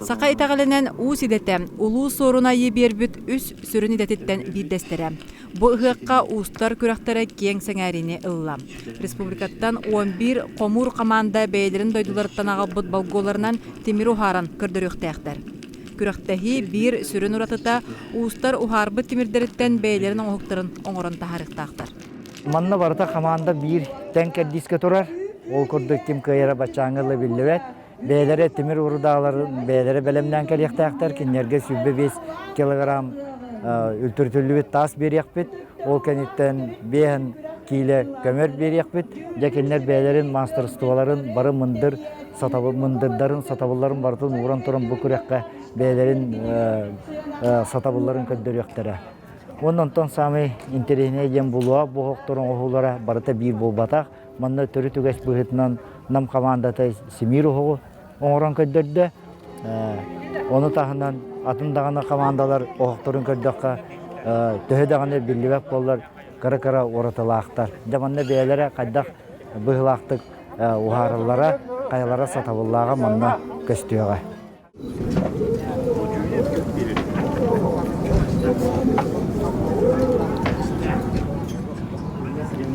Саха итэҕэлинэн уус идэтэ Улуу Суорун Айыы биэрбит үс сүрүн идэтиттэн биирдэстэрэ. Бу ыһыахха уустар күрэхтэрэ киэҥ сэҥээриини ылла. Республикаттан 11 хомуур хамаанда бэйэлэрин дойдуларыттан аҕалбыт болгуоларынан тимир уһааран көрдөрүөхтээхтэр. Күрэхтэһии биир сүрүн уратыта уустар уһаарбыт тимирдэриттэн бэйэлэрин оҥоһуктарын оҥорон таһаарыахтаахтар. Манна барыта хамаанда биир тэҥ кэрдиискэ турар. Ол курдук ким кыайара баччааҥҥа ыла биллибэт. Бэйэлэрэ тимир урудааларын бэйэлэрэ бэлэмнээн кэлиэхтээхтэр. Кинилэргэ 25 килограмм үлтүрүтүллүбүт таас биэриэхпит. Ол кэнниттэн биэһэн киилэ көмөр биэриэхпит. Дьэ кинилэр бэйэлэрин маастарыстыбаларын бары мындыр сатабыл, мындырдарын, сатабылларын барытын ууран туран бу күрэххэ бэйэлэрин сатабылларын көрдөрүөхтэрэ. Уонна онтон саамай интэриэһинэй диэн булуа буоһохторун оҥоһуулара барыта биир буолбатах. Манна төрүт үгэс быһыытынан Нам хамаандата симиир оһоҕу оҥорон көрдөрдө. Ону таһынан атын даҕаны хамаандалар оһохторун көрдөххө, төһө даҕаны биллибэт буоллар, кыра-кыра уратылаахтар. Дьэ манна бэйэлэрэ хайдах быһыылаахтык уһаараллара, хайалара сатабыллааҕа манна көстүөҕэ.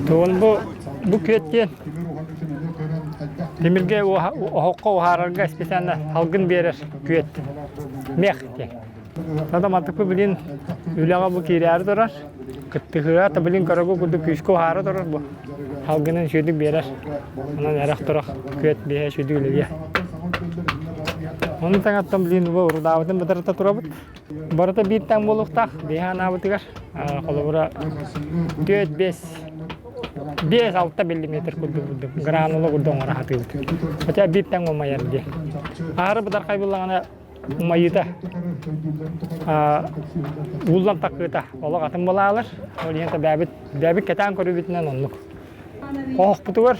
Туон бу бу күөттиэн тимиргэ оһоххо уһаарарга специально салгын биэрэр күөт мех диэн. Тада мантыкпы билин үлэҕэ бу киирээри турар. Кыттыһыа та билин көрөгү курдук күүскэ уһаара турар бу. Салгынын сүүдүк биэрэр. Онон эрэх турах күөт биһэ сүүдүк үлэлиэ. Ону таҥаттан билин бу урудаабытын бытарыта турабыт. Барыта биир таҥ буолуохтаах. Биһи анаабытыгар холобура 4-5 5-6 миллиметр курдук курдук гранула курдук оҥоро сатыыбыт. Хотя биир таҥ умайар диye. Аары бытархай буллаҕына умайыыта ууллан такыыта олох атын буолаалар. Ол иһин бэйэбит бэйэбит кэтээн көрүүбүтүнэн оннук. Оһохпутугар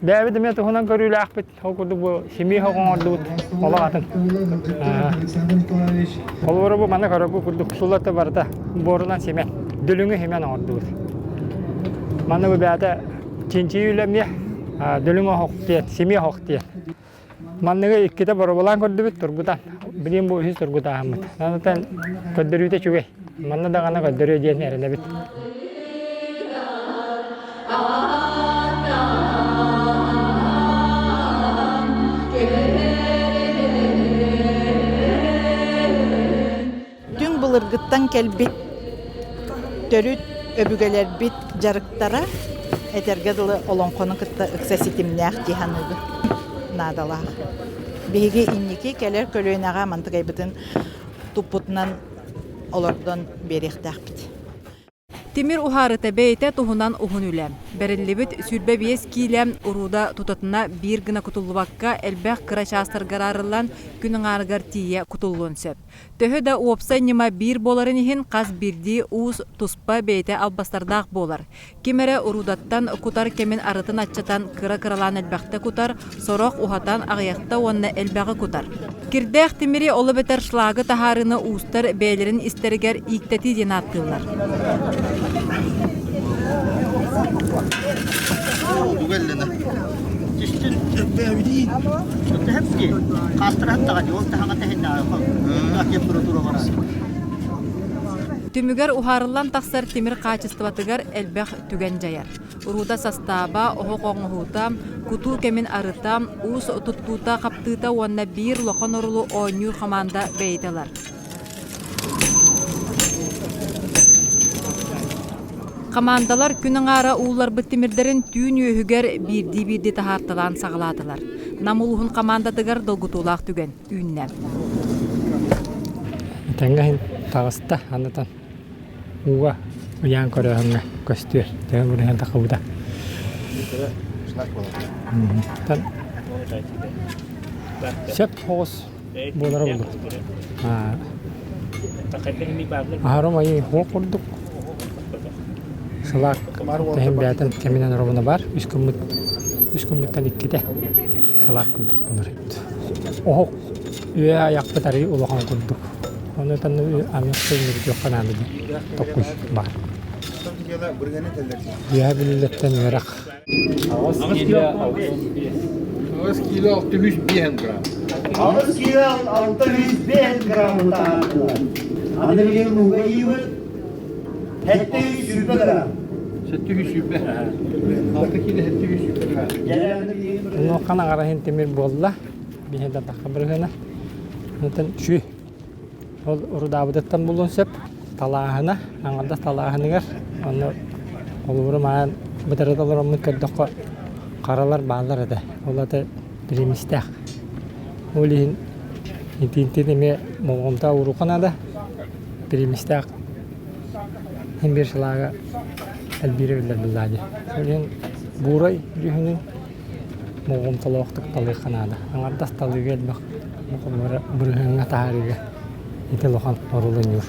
бэйэбит эмиэ туһунан көрүүлээхпит. Ол курдук бу симии оһох оҥордубут олох атын. Холобура бу манна көрөргүт курдук сулата барыта буорунан симэн, дүлүҥү симэн оҥордубут. Манна бу бэйэтэ чинчийии үлэ эмиэ дүлүҥ оһох диэн, симии оһох диэн. Манныгы иккитэ боруобалаан көрдүбүт, тургутан. Билигин бу үһүс тургутааһыммыт. Онтон көрдөрүүтэ үчүгэй. Манна даҕаны көрдөрүө диэн эрэнэбит. Түҥ былыргыттан кэлбит төрүт өбүгэлэрбит дьарыктара этэргэ дылы олоҥхону кытта ыкса ситимнээх дии саныыбын наадалаах. Биһиги инники кэлэр көлүөнэҕэ мантыкайбытын туппутунан олордон биэриэхтээхпит. Тимир уһаарыта бэйэтэ туһунан уһун үлэ. Бэриллибит 25 киилэ урууда тутатына биир гына кутуллубакка элбэх кыра чаастарга араарыллан күн аҥаарыгар тиийэ кутуллуон сөп. Төһө да уопсай ньыма биир буоларын иһин хас биирдии уус туспа бэйэтэ албастардаах буолар. Ким эрэ уруудаттан кутар кэмин арытын аччатан кыра-кыралаан элбэхтэ кутар, сорох уһатан аҕыйахта уонна элбэҕи кутар. Кирдээх тимири ол эбэтэр шлагы таһаарыыны уустар бэйэлэрин истэригэр ииктэтии диэн ааттыыллар. Түмүгэр уһаарыллан тахсар тимир хаачыстыбатыгар элбэх түгэн дьайар. Урууда састааба, оһох оҥоһуута, кутуу кэмин арыта, уус туттуута, хаптыыта уонна биир улахан орулу оонньуур хамаанда бэйэтэ ылар. Хамаандалар күн аҥаара уулларбыт тимирдэрин түүн үөһүгэр биирдии-биирдии таһаарталаан саҕалаатылар. Нам улууһун хамаандатыгар долгутуулаах түгэн үүннэ. Этэҥҥэ иһин таҕыста анатан ууга ыйаан көрөөһүҥҥэ көстүөр. Төһө бырыһыан тахыбыта. Сөп соҕус буолара буолуо. Аһарым айыы хуох курдук. Сылаак тэһин бэйэтин кэминэн оробуна бар. Үс күммүт үс күммүттэн иккитэ сылаак курдук буолар. Оһох үө айахпыт арыы улахан курдук. Ону аны сыллырдыахха наада диэн токуй баар. Үөһэ Бүлүүлэртэн үөрэх. 8 кило 65. 8 кило 65 грамм. Алыс киилэ 605 граммы таһаардылар. Аны билигин ууга иибит 720 грамм. 720. 6 киилэ 720 грамм. Онуохан аҥараһын тимир буолла. Биһи да тахха бырыһына. Онтон чүй Ол урудаабытыттан булуон сөп. Талааһына, аҥардас талааһыныгар онно холобура маан бытарыта олороммут көрдөххө харалар бааллар этэ. Ол аты бириэмистээх. Ол иһин итинтин эмиэ болҕомто уурукка наада. Бириэмистээх иһин биир сылаага элбиирэ биллэр биллаа дии. Ол иһин буурай дьүһүнүн болҕомтолоохтук талыахха наада. Аҥардас талыыга элбэх бырыһыаҥҥа таһаарыыга ити улахан оруолу оонньуур.